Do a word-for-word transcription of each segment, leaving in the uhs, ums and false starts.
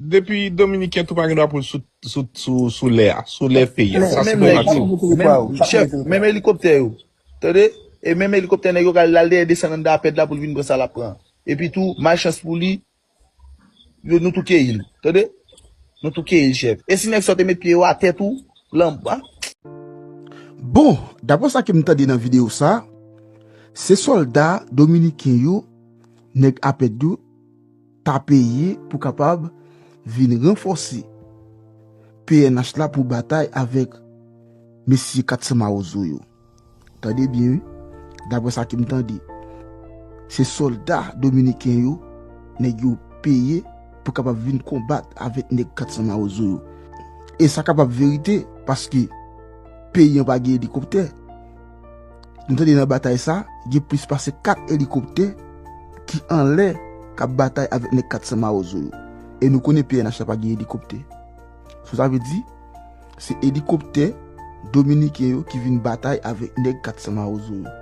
Depi Dominiken tou pa gen dwa pou l sou, sou, sou, sou lè a, sou lè peyi a. Sa se Menm nèg yo, menm chèf, menm elikoptè yo. Tande? E menm elikoptè nèg yo ka al dèyè desann anndan apèd la pou l vin pran sa l ap pran. Epi tou, malchans pou li, yo, nou tou keyi l. Tande? Nou tou keyi l, chèf. E si nèg sa yo te met pye yo atè tou, lanba. Bon, daprè sa ke m tande nan videyo sa, se sòlda dominiken yo, nèg apèd yo, ta peye pou kapab vin ranfòse P N H la pou batay avèk mesye Katsan Mawozo yo. Tande byen wi, daprè sa ke m tande, se sòlda dominiken yo, nèg yo peye pou kapab vin konbat avèk nèg Katsan Mawozo yo. E sa kapab verite, paske peyi an pa gen elikoptè. Nou tande nan batay sa, gen plis pase kat elikoptè ki anlè k ap batay avèk nèg Katsan Mawozo yo. E nou konnen P N H la pa gen elikoptè. So sa vle di, se elikoptè dominiken yo ki vin batay avèk nèg Katsan Mawozo yo.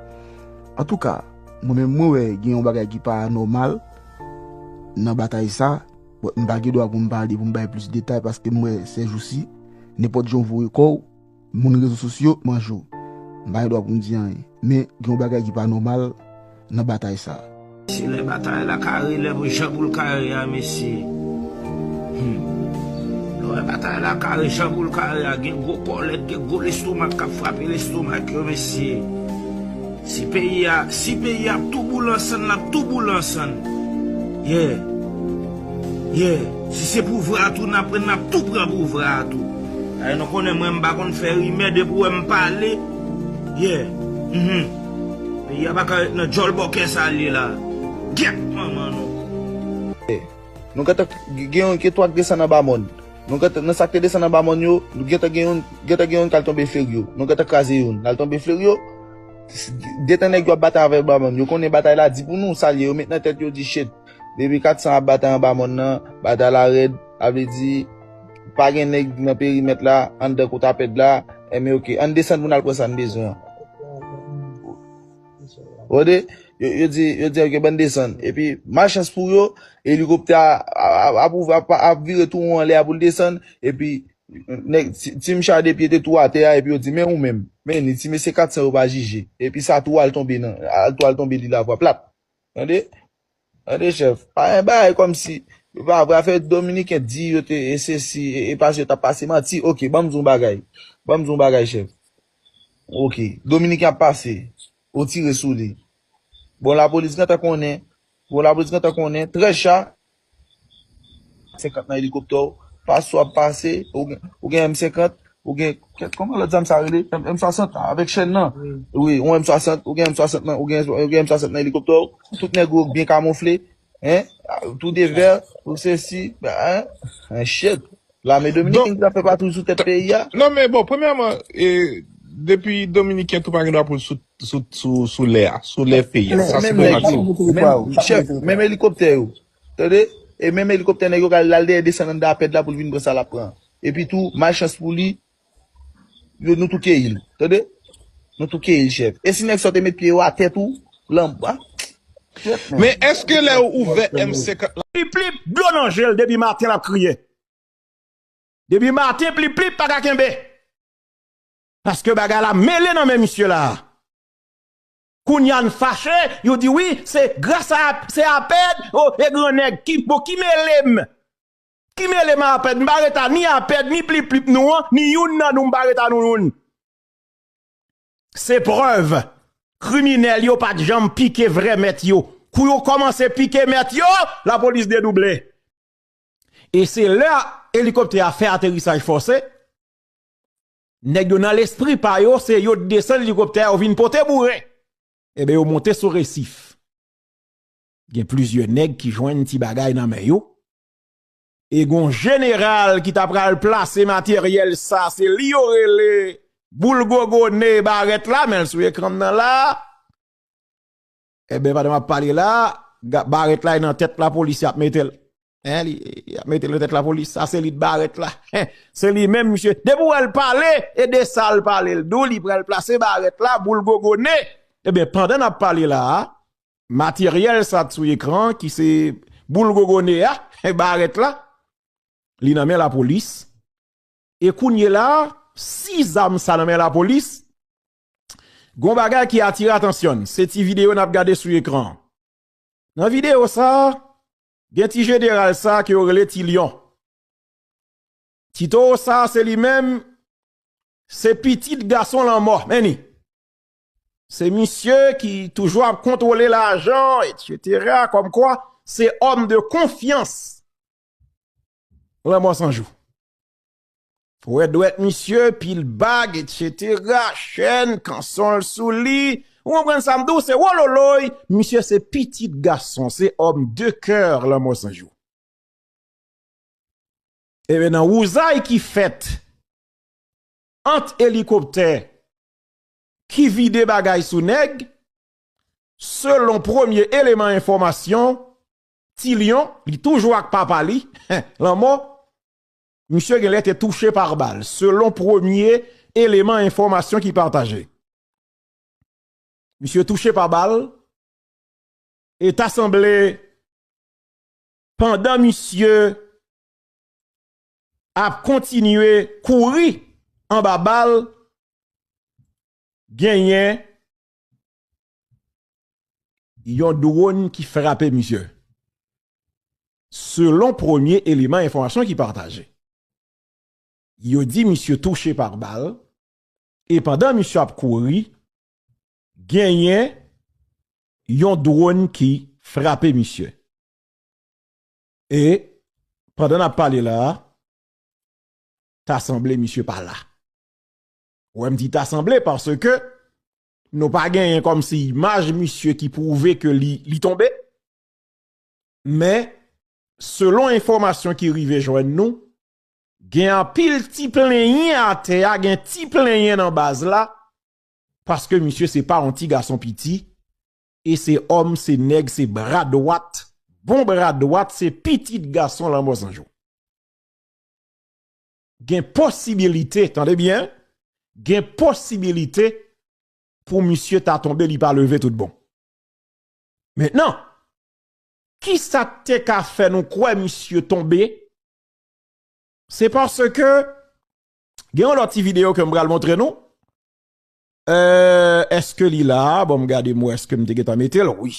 Antouka, mwen menm mwen wè gen yon bagay ki pa nòmal nan batay sa. Bon, m pa gen dwa pou m pale, pou m bay plis detay, paske m wè sèjousi, nenpòt jan w voye kò w, moun rezo sosyo manje w. M pa gen dwa pou m di anyen. Men, gen yon bagay ki pa nòmal nan batay sa. Se lè batay la kare, lè pou jan pou l kare a, mesye. Hmm. Lè w wè batay la kare, jan pou l kare a, gen gwo kòlèt, gen gwo lestomak k ap frape lestomak yo, mesye. Si peyi a, si peyi a ap tou boule ansanm, l ap tou boule ansanm. Yeah. Yeah. Si se pouvwa a tou n ap pran, n ap tou pran pouvwa a tou. Ay, nou konnen mwen, m pa konn fè rimè, depi w wè m pale. Yeah. Mhm. Peyi a pa ka ret nan djòl bòkè sa l ye la. Gyèt manman nou. Nou gentan gen yon ke twa k desann anba mòn. Nou gentan, nan sa k te desann anba mòn yo, nou gentan gen youn, gentan gen youn k al tonbe Fleryo. Nou gentan kraze youn. L al tonbe Fleryo. De tan nèg yo ap batay avèk anba mòn. Yo konnen batay la di pou nou, sa l ye. Yo met nan tèt yo di, shit. Depi Katsan ap batay anba mòn nan, batay la rèd. Sa vle di, pa gen nèg nan perimèt la, anndan kote apèd la. Enben, oke. Ann desann pou n al pran sa n bezwen an. Tande? Yo, yo di, yo di, oke, bann desann. Epi, malchans pou yo, elikoptè a ap, ap, ap, ap, ap vire tou won anlè a pou l desann. Epi, nèg, ti, ti mouche a de pye te tou atè a, epi yo di, men ou menm, men ni ti mesye Katsan yo pa jije. Epi sa tou al tonbe nan, al tou al tonbe li lavwa plat. Tande? Tande, chèf. Pa gen bagay kòmsi, yo pa vre afè Dominiken di yo te, e sesi, e, e pase yo t ap pase manti. Oke, ban m di w yon bagay. Ban m di w yon bagay, chèf. Oke, Dominiken ap pase, yo tire sou li. Bon, lapolis gentan konnen, bon, lapolis gentan konnen, trèz cha, senkant nan elikoptè w, pase w ap pase, ou gen, ou gen M senkant, ou gen, kè-, kòman lòt zam sa rele? M, M swasant avèk chèn nan. Wi, yon M swasant, ou gen M swasant nan, ou gen, ou gen M swasant nan elikoptè w, tout nèg ou byen kamoufle, hein, tou de vè, ou sesi, hein, hein, shit. Lame dominiken ki ta fè patwouy sou tèt peyi a. Non, men bon, premyèman, e, depi Dominiken tou pa gen dwa pou l sou, sou, sou, sou lè a, sou lè peyi a. Sa se menm nèg yo, menm chèf, menm elikoptè yo. Tande? E menm elikoptè nèg yo ka al dèyè desann anndan apèd la pou l vin pran sa l ap pran. Epi tou, malchans pou li, yo, nou tou keyi l. Tande? Nou tou keyi l, chèf. E si nèg sa yo te met pye yo atè tou, lanba. Men èske lè yo ouvè M senkant la? Plip plip, dlo nan je l, depi maten l ap kriye. Depi maten, plip plip pa ka kenbe. Paske bagay la mele nan men misye la. Kounye a n fache, yo di wi, se gras a, se apèd, o, e gran nèg, ki, bon, ki mele m? Ki mele m a apèd? M pa ret a ni apèd, ni plip plip nou an, ni youn nan nou, m pa ret a nou youn. Se prèv, kriminèl yo pa t janm pike vrè mèt yo. Kou yo kòmanse pike mèt yo, lapolis dedouble. E se lè elikoptè a fè aterisaj fòse, nèg yo nan lespri pa yo, se yo t desann elikoptè a, yo vin pote bouren. Enben, yo monte sou resif. Gen plizyè nèg ki jwenn ti bagay nan men yo. E gon jeneral ki ta pral plase materyèl sa, se li yo rele Boul Gogo Ne Barèt la, men l sou ekran m nan la. Enben, pandan m ap pale la, ga-, barèt la e nan tèt lapolis y ap mete l. Hein, li, y ap mete l nan tèt lapolis. Sa se li t barèt la. Hein, se li menm, misye. Depi w wè l pale, e de sa l pale. L di w li pral plase barèt la, Boul Gogo Ne. Enben, pandan n ap pale la a, materyèl sa t sou ekran, ki se Boul Gogo Ne a, barèt la, li nan men lapolis. E kounye la, si zam sa nan men lapolis, gon bagay ki atire atansyon n, se ti videyo n ap gade sou ekran an. Nan videyo sa, gen ti jeneral sa ke yo rele Ti Lyon. Ti towo sa, se li menm, se pitit gason Lanmò. Men li. Se misye ki toujou ap kontwole lajan, etsetera. Kòmkwa, se òm de konfyans Lanmò San Jou. Ou wè dwèt misye, pil bag, etsetera, chèn, kanson l sou li. Ou konprann sa m di w, se wololoy. Misye se pitit gason, se òm de kè Lanmò San Jou. Ebyen, nan wouzay ki fèt ant elikoptè ki vide bagay sou nèg, selon premye eleman enfòmasyon, Ti Lyon, li toujou ak papa li, Lanmò, misye genlè te touche pa bal, selon premye eleman enfòmasyon ki pataje. Misye touche pa bal, e ta sanble pandan misye ap kontinye kouri anba bal, genyen yon dwòn ki frape misye. Selon premye eleman enfòmasyon ki pataje, yo di misye touche pa bal, e pandan misye ap kouri, genyen yon dwòn ki frape misye. E pandan n ap pale la a, ta sanble misye pa la. Ou wè m di ta sanble paske nou pa genyen kòmsi imaj misye ki pwouve ke li, li tonbe. Men, selon enfòmasyon ki rive jwenn nou, gen anpil ti plenyen atè a, gen ti plenyen nan baz la, paske misye se pa yon ti gason piti, e se òm, se nèg, se bra dwat, bon bra dwat, se pitit gason Lanmò San Jou. Gen posibilite, tande byen, gen posibilite pou misye ta tonbe, li pa leve tout bon. Mentnan, kisa k te ka fè nou kwè misye tonbe? Se paske gen yon lòt ti videyo ke m pral montre nou. Euh, èske li la? Bon, m gade m wè èske m te gentan mete l. Wi.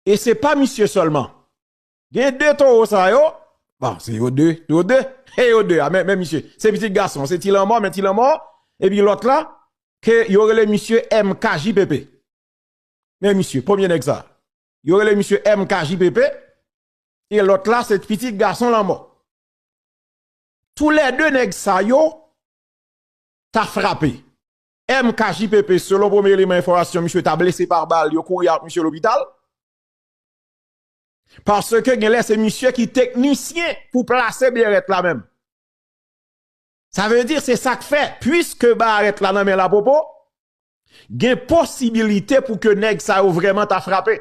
E se pa misye sèlman. Gen de towo sa yo. Bon, se yo de, yo de. E yo de a, men, men misye. Se pitit gason, se Ti Lanmò, men Ti Lanmò, epi lòt la, ke yo rele misye M K J P P. Men misye, premye nèg sa. Yo rele misye M K J P P, e lòt la, se pitit gason Lanmò. Toulède nèg sa yo ta frape. M K J P P, selon premye eleman enfòmasyon, misye ta blese pa bal, yo kouri ak misye lopital. Paske genlè se misye ki teknisyen pou plase berèt la menm. Sa vle di, se sa k fè, piske barèt la nan men Lapopo, gen posibilite pou ke nèg sa yo vrèman ta frape.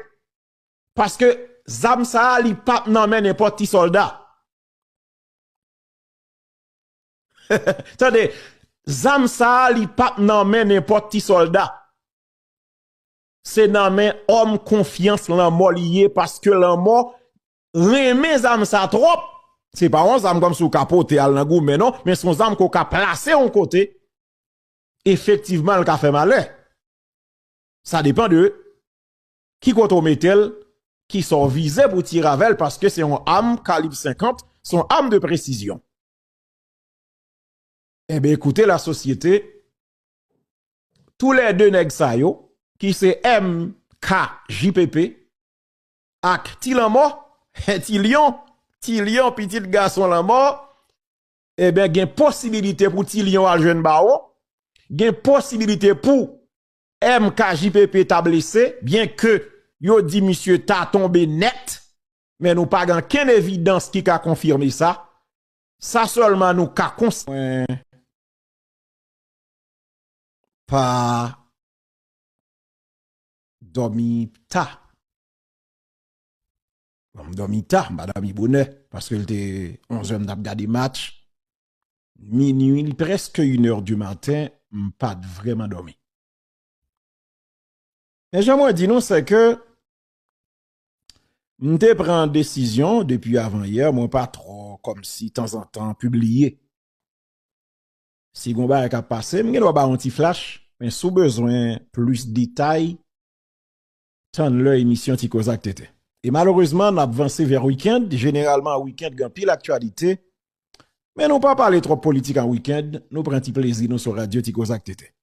Paske zam sa a, li p ap nan men nenpòt ti sòlda. Tande, zam sa a, li p ap nan men nenpòt ti sòlda. Se nan men òm konfyans Lanmò li ye, paske Lanmò renmen zam sa twòp. Se pa yon zam kòmsi w ka pote al nan goumen, non, men se yon zam ke w ka plase yon kote, efektivman, l ka fè malè. Sa depann de ki kote w mete l, kisa w vize pou tire avè l, paske se yon am kalib senkant, se yon am de presizyon. Enben, ekoute, lasosyete, toulède nèg sa yo, ki se M K J P P, ak Ti Lanmò, Ti Lyon, Ti Lyon, pitit gason Lanmò, enben, gen posibilite pou Ti Lyon al jwenn bawon, gen posibilite pou M K J P P ta blese, byenke yo di misye ta tonbe nèt, men nou pa gen okenn evidans ki ka konfime sa. Sa sèlman nou ka kons-, mwen pa dòmi ta. Bon, m dòmi ta, m pa dòmi bonè, paske l te onz è, m t ap gade match. Minui, li prèske une heure du matin, m pa t vrèman dòmi. Men jan mwen di nou, se ke M te pran desizyon depi avanyè, mwen pa twò kòmsi tanzantan pibliye. Si gon bagay k ap pase, m gen dwa ba yon ti flash, men si w bezwen plis detay, tann lè emisyon Ti Koze ak Tenten. E malerezman, n ap vanse vè wikenn, jeneralman wikenn gen anpil aktyalite, men nou pa pale twòp politik an wikenn, nou pran ti plezi nou sou radyo Ti Koze ak Tenten.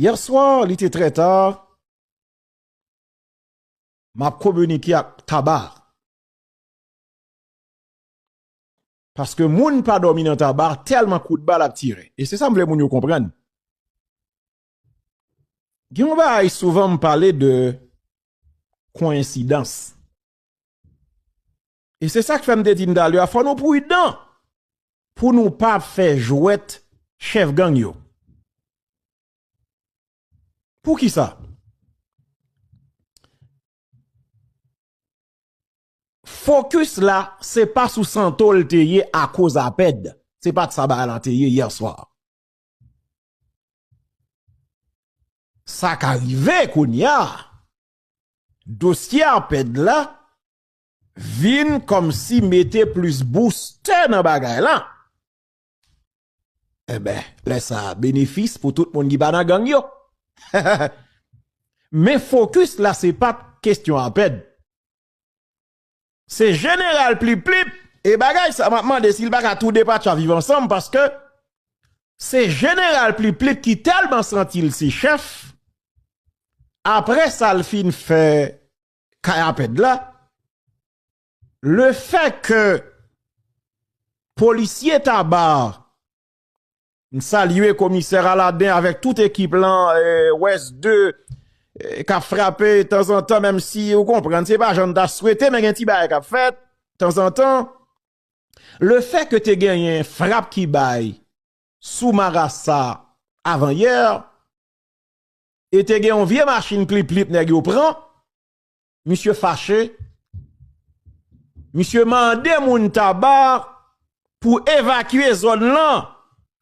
Yè swa, li te trè ta, m ap kominike ak Taba. Paske moun pa dòmi nan Taba, tèlman kout bal ap tire. E se sa m vle moun yo konprann. Gen yon bagay souvan m pale de koyensidans. E se sa k fè m te di n talè a, fò nou pridan pou nou pa fè jwèt chèf gang yo. Poukisa? Fokis la, se pa sou Santo l te ye akoz Apèd. Se pa t sa bagay la te ye yè swa. Sa ka rive kounye a, dosye Apèd la vin kòmsi mete plis boustè nan bagay la. Enben, lè sa a, benefis pou tout moun ki pa nan gang yo. Men fokis la, se pa t kesyon Apèd. Se jeneral Plip Plip. E bagay sa, m ap mande si l pa ka tou depatcha Viv Ansanm, paske se jeneral Plip Plip ki tèlman santi l se chèf, apre sa l fin fè kay Apèd la, lefètke polisye Taba, m salye komisè Aladen avèk tout ekip lan, eh, West de, eh, k ap frape tanzantan, menm si ou konprann, se pa jan n ta swete, men gen ti bagay k ap fèt tanzantan. Lefètke te genyen frap ki bay sou marasa avanyè, e te gen yon vye machin Plip Plip nèg yo pran, misye fache, misye mande moun Taba pou evakye zòn lan,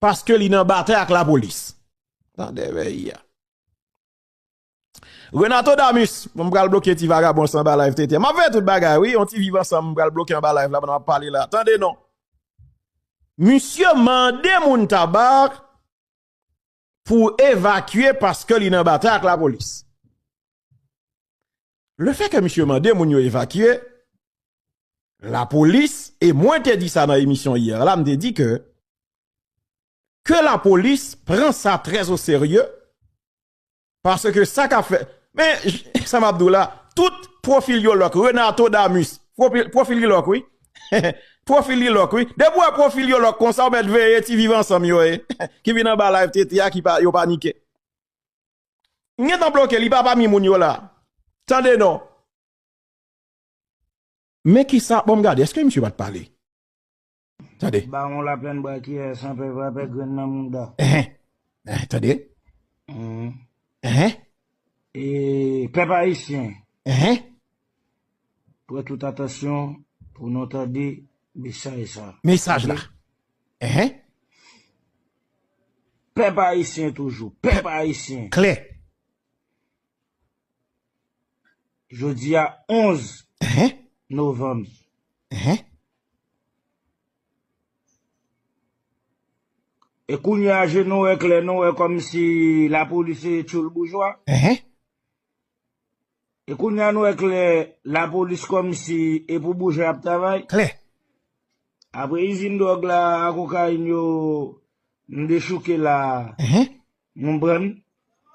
paske li nan batay ak lapolis. Tande peyi a. Renato Damus, bon, m pral bloke ti vagabon sa anba live T T. M ap fè tout bagay, wi, yon ti Viv Ansanm, m pral bloke anba live la pandan m ap pale la. Tande non. Misye mande moun Taba pou evakye paske li nan batay ak lapolis. Lefètke misye mande moun yo evakye, lapolis, e mwen te di sa nan emisyon yè la, m te di ke, ke lapolis pran sa trè o serye, paske sa k ap fè, men, sa m ap di w la, tout pwofil yo lòk, Renato Damus, pwofil, pwofil li lòk, wi. Pwofil li lòk, wi. Depi w wè pwofil yo lòk konsa, w mèt veye ti Viv Ansanm yo ye, ki vin anba live T T a, ki pa, yo panike. M gentan bloke, li pa pami moun yo la. Tande non. Men kisa, bon, m gade, èske misye pa t pale? Tande. Bawon Laplèn Brakiyè, san pè vrapè grenn nan mouda. Enhen. Enhen, tande. Mhm. Enhen. E pèp ayisyen. Enhen. Prè tout atansyon pou nou tande mesaj sa. Mesaj la. Ok? Enhen. Pèp ayisyen toujou. Pèp ayisyen. Klè. Jodi a onz Enhen. Novanm. Enhen. E kounye a je nou wè klè, nou wè kòmsi lapolis se tchoul boujwa. Enhen. E kounye a nou wè klè, lapolis kòmsi e pou boujwa y ap travay. Klè. Apre izin dwòg la, a kokayin yo, nou dechouke la. Enhen. Nou pran.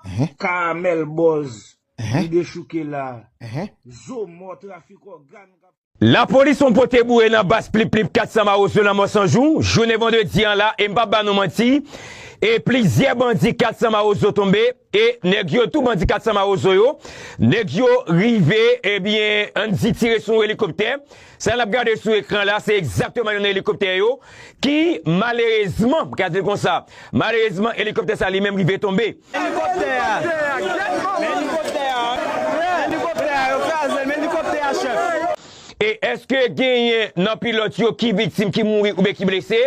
Enhen. Karamèl bòz. Enhen. Nou dechouke la. Enhen. Zo mò trafik ògàn. Lapolis on pote boure nan baz Plip Plip kat san Mawozo nan Mòn San Jou, jounen vandredi an la, e m p ap ba nou manti, e plizyè bandi kat san Mawozo tonbe, e nèg yo tou bandi kat san Mawozo yo, nèg yo rive, ebyen, ann di tire sou yon elikoptè. Sa n ap gade sou ekran la, se egzakteman youn nan elikoptè yo, ki malerezman, m ka di l konsa, malerezman, elikoptè sa li menm rive tonbe. Elikoptè a, men elikoptè a, men elikoptè a, yo kraze l, men elikoptè a, chèf. E èske genyen nan pilòt yo ki viktim, ki mouri oubyen ki blese?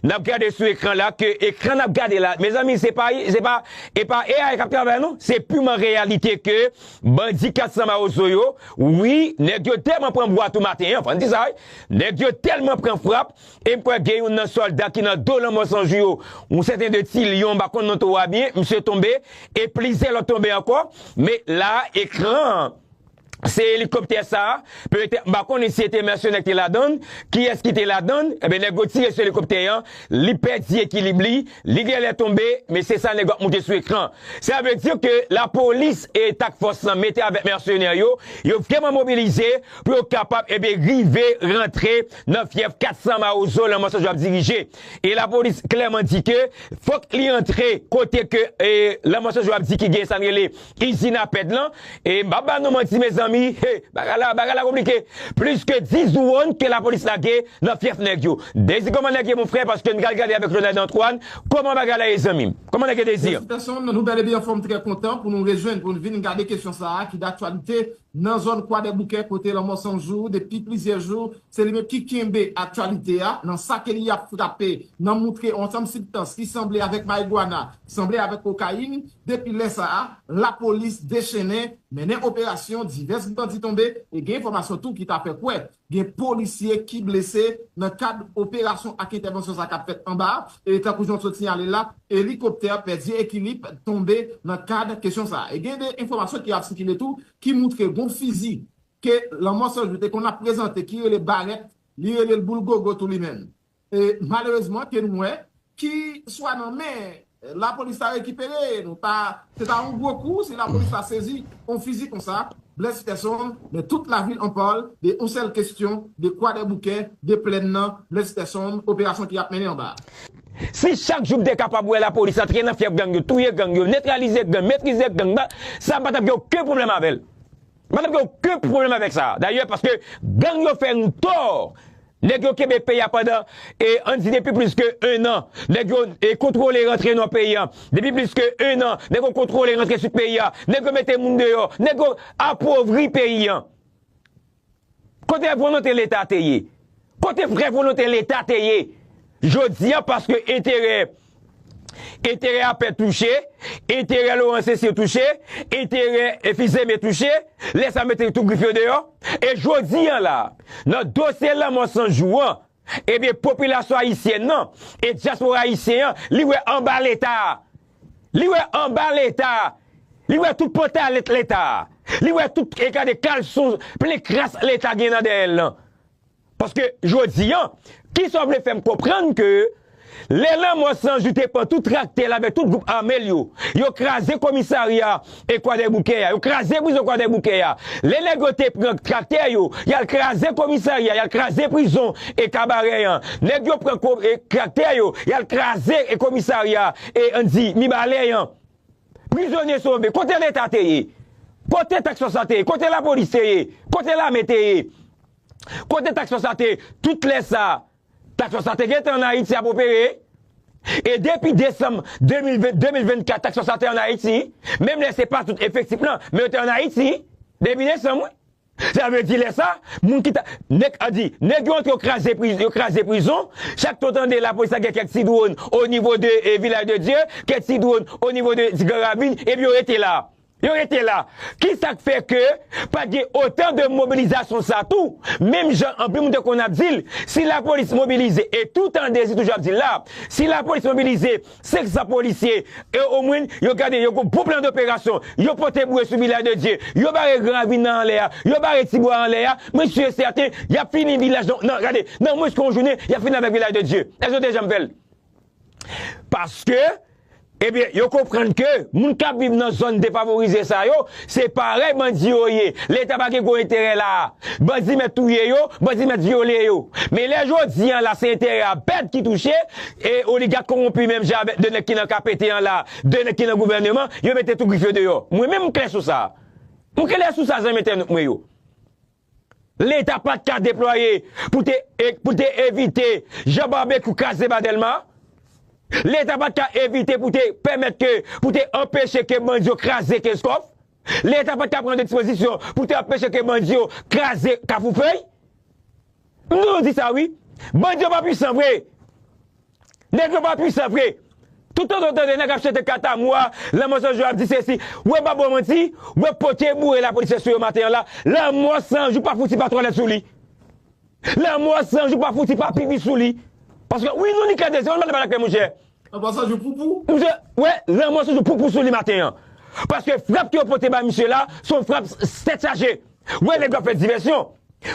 N ap gade sou ekran la, ke ekran n ap gade la, mezanmi, se pa, se pa, e pa A I k ap travay non, se piman reyalite ke bandi kat san Mawozo yo, wi, nèg yo tèlman pran bwa tou maten an, fò n di sa, wi, nèg yo tèlman pran frap, e m kwè gen youn nan sòlda ki nan do Lanmò San Jou yo, yon sèten de Tilyon, m pa konn non twou a byen, misye tonbe, e plizyè lòt tonbe ankò, men la, ekran an, se elikoptè sa a, petèt, m pa konnen si se te mèsenè ki te ladann, kiyès ki te ladann, ebyen, nèg yo tire sou elikoptè an, li pèdi ekilib li, li genlè tonbe, men se sa nèg yo ap montre sou ekran. Sa vle di ke lapolis e takfòs lan mete avèk mèsenè yo, yo vrèman mobilize pou yo kapab, ebyen, rive rantre nan fyèf kat san Mawozo, Lanmò San Jou ap dirije. E lapolis klèman di ke fòk li antre kote ke, e, Lanmò San Jou ap di ki gen sa n rele izin a pèd lan. E m pa ba nou manti, mezanmi, he, bagay la, bagay la konplike. Plis ke dis dwòn ke lapolis lage nan fyèf nèg yo. Dezi, kòman nèg ye, mon frè, paske n pral gade avèk Ronald Antoine kòman bagay la ye, zanmi m. Kòman nèg ye, Dezi? Mèsi, Peterson. Nou bèl e byen anfòm, trè kontan pou nou rejwenn, pou nou vin gade kesyon sa a ki daktyalite nan zòn Kwadèboukè, kote Lanmò San Jou, depi plizyè jou, se li menm ki kenbe aktyalite a, nan sa ke li ap frape, nan moutre yon ansanm sibstans ki sanble avèk marigwana, sanble avèk kokayin. Depi lè sa a, lapolis dechennen, mennen operasyon, divès bandi tonbe, e gen enfòmasyon tou ki ta fè kwè gen polisye ki blese nan kad operasyon ak entèvansyon sa k ap fèt anba a, e tankou jan w sot siyale la, elikoptè pèdi ekilib, tonbe nan kad kesyon sa a. E gen de enfòmasyon ki ap sikile tou, ki moutre gon fizi ke Lanmò San Jou te konn ap prezante, ki rele barèt, li rele l boul gogo tou li menm. E malerezman, ke nou wè, ki swa nan men lapolis la rekipere, nou pa, se ta yon gwo kou si lapolis la sezi yon fizi konsa, Blaise Peterson, men tout lavil an pale de yon sèl kesyon, de Kwadèboukè, de Plèn nan, Blaise Peterson, operasyon ki ap mennen anba a. Si chak jou m te kapab wè lapolis antre nan fyèf gang yo, touye gang yo, netralize gang, metrize gang, ba, sa m pa t ap gen okenn pwoblèm avè l. M pa t ap gen okenn pwoblèm avèk sa. Dayè, paske gang yo fè nou tò. Nèg yo kenbe peyi a pandan, e, ann di depi plis ke en an. Nèg yo, e, kontwole rantre nan peyi a. Depi plis ke en an, nèg yo kontwole rantre sou peyi a. Nèg yo mete moun deyò. Nèg yo apovri peyi a. Kote volonte Leta te ye? Kote vrè volonte Leta te ye? Jodi a, paske enterè, enterè Apèd touche, enterè Laurent Cécile touche, enterè, e, Fils-Aimé touche, lè sa mete tou grif yo deyò. E jodi a la, nan dosye Lanmò San Jou an, ebyen, popilasyon ayisyèn nan e dyaspora ayisyen an, li wè anba Leta a. Li wè anba Leta a. Li wè tout pantalèt Leta a. Li wè tout, e gade, kalson plen kras Leta gen nan dèyè l lan. Paske jodi a, kisa w vle fè m konprann ke lè Lanmò San Jou te pran tout traktè l avèk tout gwoup ame l yo, yo kraze komisarya e Kwadèboukè a, yo kraze prizon Kwadèboukè a. Lè nèg yo te pran traktè yo, y al kraze komisarya, y al kraze prizon e Kabarè an. Nèg yo pran ko-, e traktè yo, y al kraze e komisarya e ann di Mibalè an. Prizonye sove, kote Leta te ye? Kote taksos la te ye? Kote lapolis te ye? Kote lame te ye? Kote taksos la te ye? Tout lè sa, taksos la te gentan ann Ayiti ap opere. E depi desanm de mil ven, de mil vennkat, taksos la te ann Ayiti. Menm lè se pa tout efektif lan, men yo te ann Ayiti. Depi desanm, wi. Sa vle di lè sa, moun ki ta, nèg, a di, nèg yo antre, yo kraze pri-, yo kraze prizon. Chak tan w tande lapolis la gen kèk ti dwòn o nivo de, e, Vilaj de Dye, kèk ti dwòn o nivo de, de Gran Ravin, epi yo rete la. Yo rete la. Kisa k fè ke pa gen otan de mobilizasyon sa tou? Menm jan anpil moun te konn ap di l, si lapolis mobilize, e tout an Dezi toujou ap di l la, si lapolis mobilize senk san polisye, e omwen, yo gade, yo gon bon plan doperasyon, yo pote bouye sou Vilaj de Dye, yo bare Gran Ravin nan anlè a, yo bare Tibwa anlè a, mwen si e sèten, y ap fini vilaj nan, nan, gade, nan mwens ke yon jounen, y ap fini avèk Vilaj de Dye. Èske yo te janm fè l? Paske, ebyen, yo konprann ke moun k ap viv nan zòn defavorize sa yo, se parèy bandi yo ye. Leta pa gen gwo enterè la a. Bandi mèt touye yo, bandi mèt vyole yo. Men lè jodi a la, se enterè Apèd ki touche, e oligak kowonpi menm jan avèk de nèg ki nan K P T an la, de nèg ki nan gouvèneman, yo mete tou grif yo deyò. Mwen menm, m klè sou sa. M klè sou sa, zanmi entènot mwen yo. Leta pa t ka deplwaye pou te, e, pou te evite Jan Babekyou kraze ba Dèlma. Leta pa t ka evite pou te pèmèt ke, pou te anpeche ke bandi yo kraze Kenskòf. Leta pa t ka pran de dispozisyon pou te anpeche ke bandi yo kraze Kafou Fèy. M toujou di sa wi. Bandi yo pa pwisan vre. Nèg yo pa pwisan vre. Toutan w tande nèg ap chante Katamwa, Lanmò San Jou ap di sesi. Wè pa ba w manti, wè pote boure lapolis fè sou yo maten an la. Lanmò San Jou pa fouti pa twalèt sou li. Lanmò San Jou pa fouti pa pipi sou li. Paske wi non li ka dezi, ann pale pa la klè monchè. Lanmò San Jou poupou. Monchè, wè, Lanmò San Jou poupou sou li maten an. Paske frap ke yo pote ba misye la, se yon frap tèt chaje. Wè nèg yo ap fè divèsyon.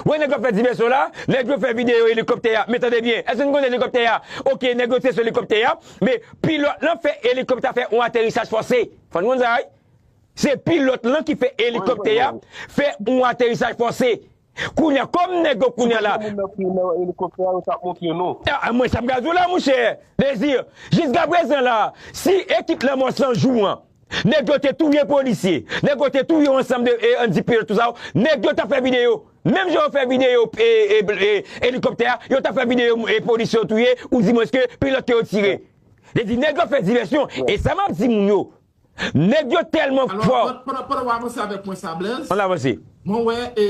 Wè nèg yo ap fè divèsyon la, nèg yo fè videyo elikoptè a. Men tande byen, èske n konn elikoptè a? Oke, nèg yo tire sou elikoptè a, men pilòt lan fè elikoptè a fè yon aterisaj fòse. Fò n konn sa wi. Se pilòt lan ki fè elikoptè a fè yon aterisaj fòse. Kounye a, kòm nèg yo kounye a la. Moun nan ki nan elikoptè a, yo t ap montre nou. Ah, mwen, sa m ka di w la, monchè. Dezi, jiskaprezan la, si ekip Lanmò San Jou an, nèg yo te touye polisye, nèg yo te touye yon ansanm de, e, ann di pilòt, tout sa, nèg yo t ap fè videyo. Menm jan yo fè videyo, e, e, e, elikoptè a, yo t ap fè videyo, e, polisye yo touye, oudimwenske pilòt ke yo tire. Dezi, nèg yo fè divèsyon. E sa m ap di moun yo, nèg yo tèlman fò. Alò, pandan, pandan w avanse avèk mwen sa, Blaise, ann avanse. Mwen wè, e,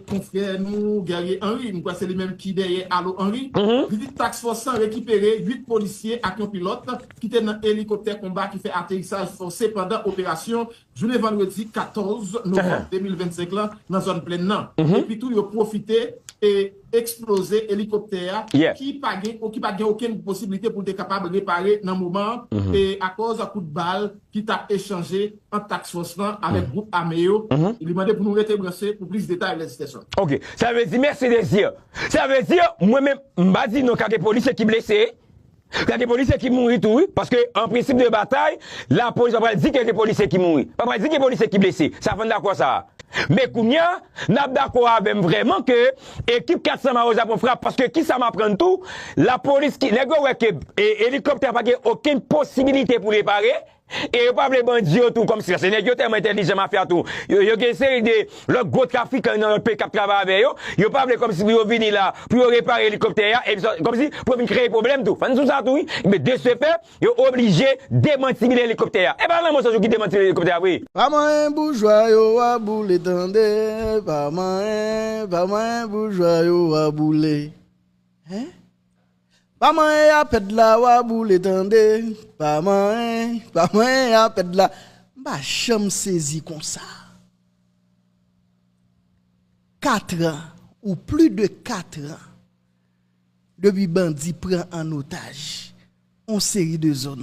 konfrè nou, Guerrier Henry, m kwè se li menm ki dèyè Alo Henry. Li di task force lan rekipere uit polisye ak yon pilòt ki te nan elikoptè konba ki fè aterisaj fòse pandan operasyon jounen vandredi katòz novanm de mil vennsenk lan nan zòn Plèn nan. Epi tou, yo pwofite e eksploze elikoptè a ki pa gen, ki pa t gen okenn posiblite pou l te kapab repare nan moman an, e akòz kout bal ki t ap echanje ant task force lan avèk gwoup ame yo. Li mande pou nou rete branche pou plis detay, Blaise Peterson. Ok, sa vle di, mèsi Désir. Sa vle di, mwen menm, m pa di non ka gen polisye ki blese. Ka gen polisye ki mouri tou, wi. Paske, an prensip de batay, lapolis pa pral di ke gen polisye ki mouri. Pa pral di gen polisye ki blese. Sa fò n dakò sa a. Men kounye a, n ap dakò avè m vrèman ke ekip kat san Mawozo ap pran frap. Paske kisa m aprann tou, lapolis ki, nèg yo wè ke, e, elikoptè a pa gen okenn posibilite pou repare, e yo pa vle bandi yo tou kòmsi, paske nèg yo tèlman entèlijan, mafya tou. Yo, yo gen seri de lòt gwo trafikan nan lòt peyi k ap travay avè yo. Yo pa vle kòmsi pou yo vini la, pou yo repare elikoptè a, epi sa, kòmsi pou yo vin kreye pwoblèm tou. Fò n di w sa tou, wi. Men de se fè, yo oblije demantibile elikoptè a. E pa Lanmò San Jou ki demantibile elikoptè a vre. Pa manyen boujwa yo a boule tande, pa manyen, pa manyen boujwa yo a boule. Hein? Pa manyen a pèd la w a boule tande, pa manyen, pa manyen a pèd la. M pa janm sezi konsa. Kat an, ou plis de kat an, depi bandi pran an otaj on seri de zòn,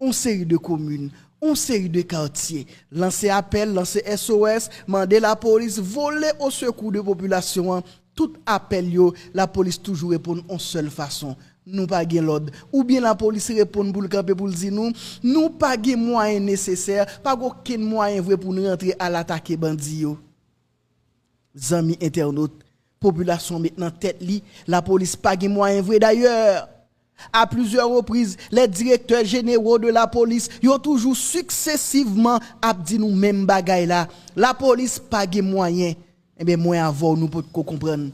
on seri de komin, on seri de katye, lanse apèl, lanse S O S, mande lapolis vole o sekou de popilasyon an, tout apèl yo, lapolis toujou reponn on sèl fason, nou pa gen lòd. Oubyen lapolis reponn pou l kanpe pou l di nou, nou pa gen mwayen nesesè, pa gen okenn mwayen vre pou n rantre al atake bandi yo. Zanmi entènot, popilasyon met nan tèt li, lapolis pa gen mwayen vre. Dayè, a plizyè repriz, lè direktè jenero de lapolis, yo toujou siksesivman ap di nou menm bagay la, lapolis pa gen mwayen. Enben, mwen avè w, nou potko konprann.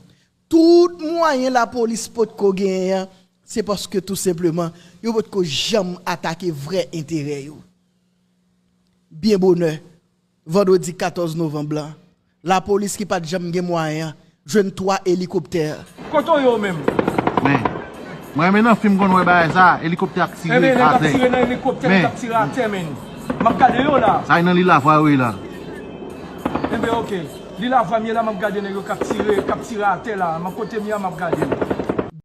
Tout mwayen lapolis potko genyen an, se paske tou senpleman, yo potko janm atake vrè enterè yo. Byen bonè, vandredi katòz novanm lan, lapolis ki pa t janm gen mwayen an, jwenn twa elikoptè. Kote w ye w menm? Men, mwen renmen nan fim konn wè bagay sa, elikoptè ap tire atè. Enben, nèg ap tire nan elikoptè, nèg ap tire atè, men. M ap gade yo la. Sa e nan Lil Ava yo ye la. Enben, oke. Lil Ava m ye la, m ap gade nèg yo k ap tire, k ap tire atè la. M ap kote m ye a, m ap gade.